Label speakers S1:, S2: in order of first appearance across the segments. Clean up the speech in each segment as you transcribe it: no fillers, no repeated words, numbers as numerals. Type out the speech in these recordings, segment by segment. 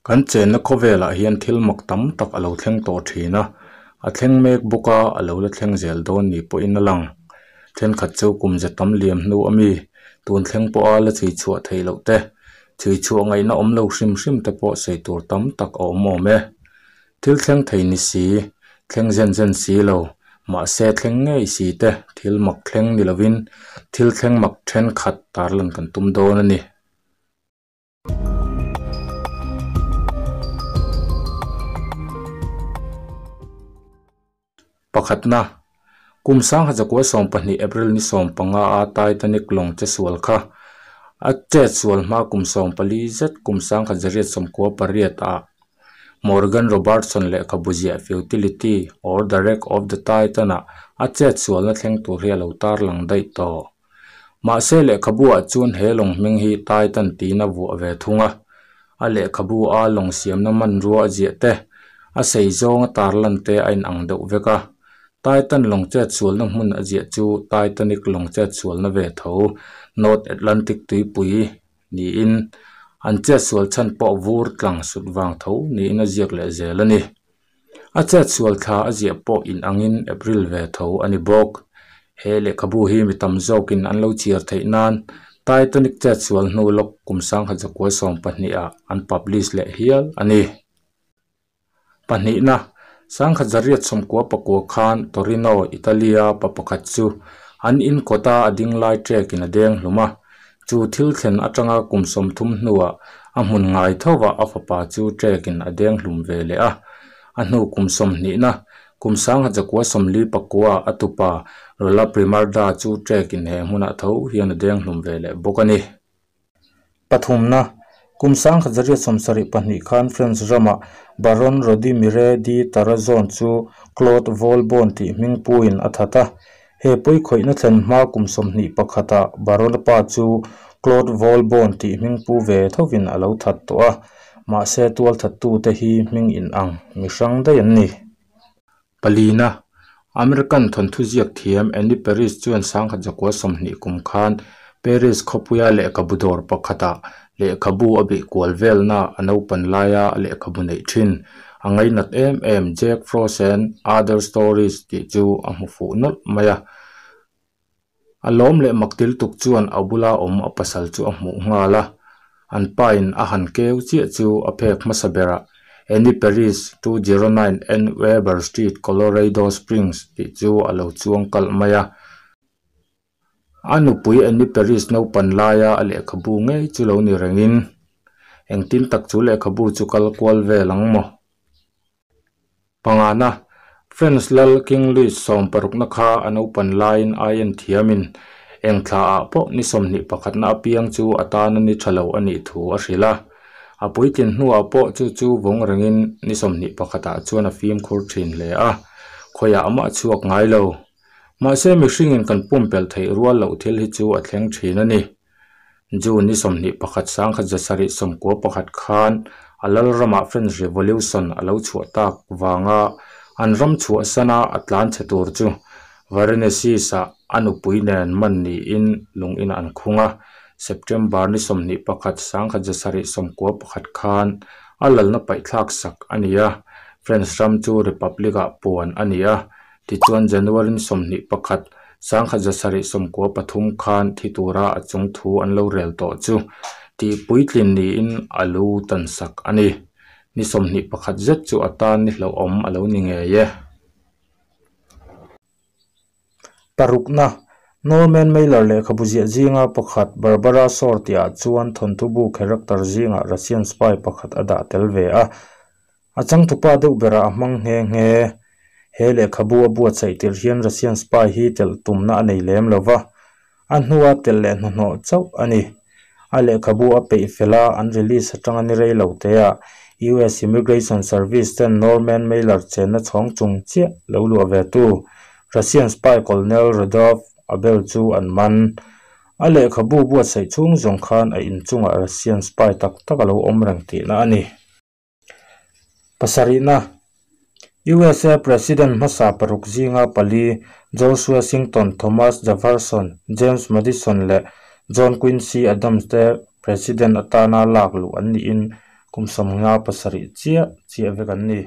S1: Kan chenna khawvelah hian thil mak tam tak a lo thleng tawh thin a, a thleng mek bawk a, a lo la thleng zel dawn ni pawhin a lang. Thenkhat chu kum ze tam liam hnu a mi, tun thleng pawha la chhui chhuah theih loh te, chhui chhuah ngaihna awm lo hrim hrim te pawh sawi tur tam tak a awm awm e. Thil thleng thei ni si, thleng zen zen si lo, mahse thleng ngei si te thil mak thleng ni lovin thil thleng mak thenkhat tarlan kan tum dawn a ni. Pakhatna, kum 1912 April ni 15 a Titanic lawng che sual kha a chet sual hma kum 14 zet kum 1898 ah Morgan Robertson lehkhabu ziah Futility or The Wreck of the Titan ah a chet sualna thleng tur hi a lo tarlang daih tawh. Mahse lehkhabu ah chuan he lawng hming hi Titan tiin a vuah ve thung a, a lehkhabu a lawng siamna hmanrua a ziah te, a sei zawng a tarlan te a inang deuh vek a. Titan lawng chet sualna hmun a ziah chu Titanic lawng chet sualna ve tho, North Atlantic tuipui niin an chet sual chhan pawh vur tlang sut vang tho niin a ziak leh zel a ni. A chet sual thla a ziah pawh inangin April ve tho a ni bawk. He lehkhabu hi mi tam zawkin an lo chhiar theih nan Titanic chet sual hnu lawk kum 1912 ah an publish leh hial a ni. Pahnihna, 1899 khan Torino, Italy-a pa pakhat chu an in kawta a ding lai ṭekin a deng hlum a. Chu thil thlen aṭanga kum 30 hnuah a hmun ngai thovah a fapa chu ṭekin a deng hlum ve leh a. A hnu kum 20na, kum 1949 a tupa Rola Primarda chu ṭekin he hmunah tho hian a deng hlum ve leh bawk a ni. Pathumna, kum 1872 khan French ramah Baron Rodimire de Tarazon chu Claude Volbon tih hming puin a that a. He pawi khawihna thlen hma kum 21 ah Baron pa chu Claude Volbon tih hming pu ve thovin a lo that tawh a. Mahse tual thattu te hi hming inang mi hrang daih an ni. Palina, American thawnthu ziak thiam Annie Parrish chuan 1920 kum khan Paris khawpuia lehkhabu dawr pakhatah lehkhabu a bih kual velna a naupan laia a lehkhabu neih thin a ngainat em em Jack Frost and Other Stories tih chu a hmu fuh nawlh mai a. A lawm leh maktil tuk chuan a bula awm a pasal chu a hmuh nghal a. An pain a han keu chiah chu a phek hmasa berah Annie Parrish 209 N Weber Street, Colorado Springs tih chu a lo chuang kalh mai a. A nupui Annie Parrish naupan laia a lehkhabu ngei chu lo ni rengin engtin tak chu lehkhabu chu kal kual vel ang maw? Pangana, French lal King Louis 16 na kha a naupan laiin ai en thiamin eng thla ah pawh ni 21 na apiang chu a tan a ni tha lo a nih thu a hrilh a. A puitlin hnuah pawh chu chu vawng rengin ni 21 ah chuan a fimkhur thin hle a, khawiah mah chhuak ngai lo. Mahse mihringin kan pumpelh theih rual loh thil hi chu a thleng thin a ni. June ni 21 1791 khan a lal ramah French Revolution a lo chhuah tak wanga an ram chhuah sana a tlan che tur chu Varennes ah a nupui nen man niin lungin an khung a. September ni 21 1791 khan a lalna paihthlak sak a ni a. French ram chu Republic ah puan a ni a. Tichuan January ni 21 1793 khan thi tura a chung thu an lo rel tawh chu ti puitlin niin a lu tan sak a ni. Ni 21 zet chu a tan ni hlauhawm a lo ni ngei e. Parukna, Norman Mailer lehkhabu ziah zinga pakhat Barbara Shore tihah chuan thawnthu bu character zinga Russian spy pakhat a dah tel ve a. A changtupa deuh berah a hmang nghe nghe. He lehkhabu a buatsaih tir hian Russian spy hi tel tumna a nei lem lova. A hnua tel leh hnahnawh chauh a ni. A lehkhabu a peih fela an release atanga ni rei lo te a US Immigration Service ten Norman Mailer chenna chhawng chung chiah lo luah ve tu Russian spy Colonel Rudolf Abel chu an man. A lehkhabu buatsaih chung zawng khan a inchungah Russian spy tak tak a lo awm reng tihna a ni. Pasarihna, USA President hmasa paruk zinga pali George Washington, Thomas Jefferson, James Madison leh John Quincy Adams te President atana lak luh an niin Kum 57 chiah chiah vek an ni.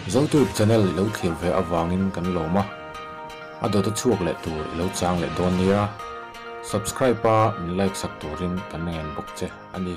S1: Zotube channel i lo thlir ve avangin kan lawm a, a dawta chhuak leh tur i lo chang leh dawn nia. Subscribe a min like sak turin kan ngen bawk che a ni.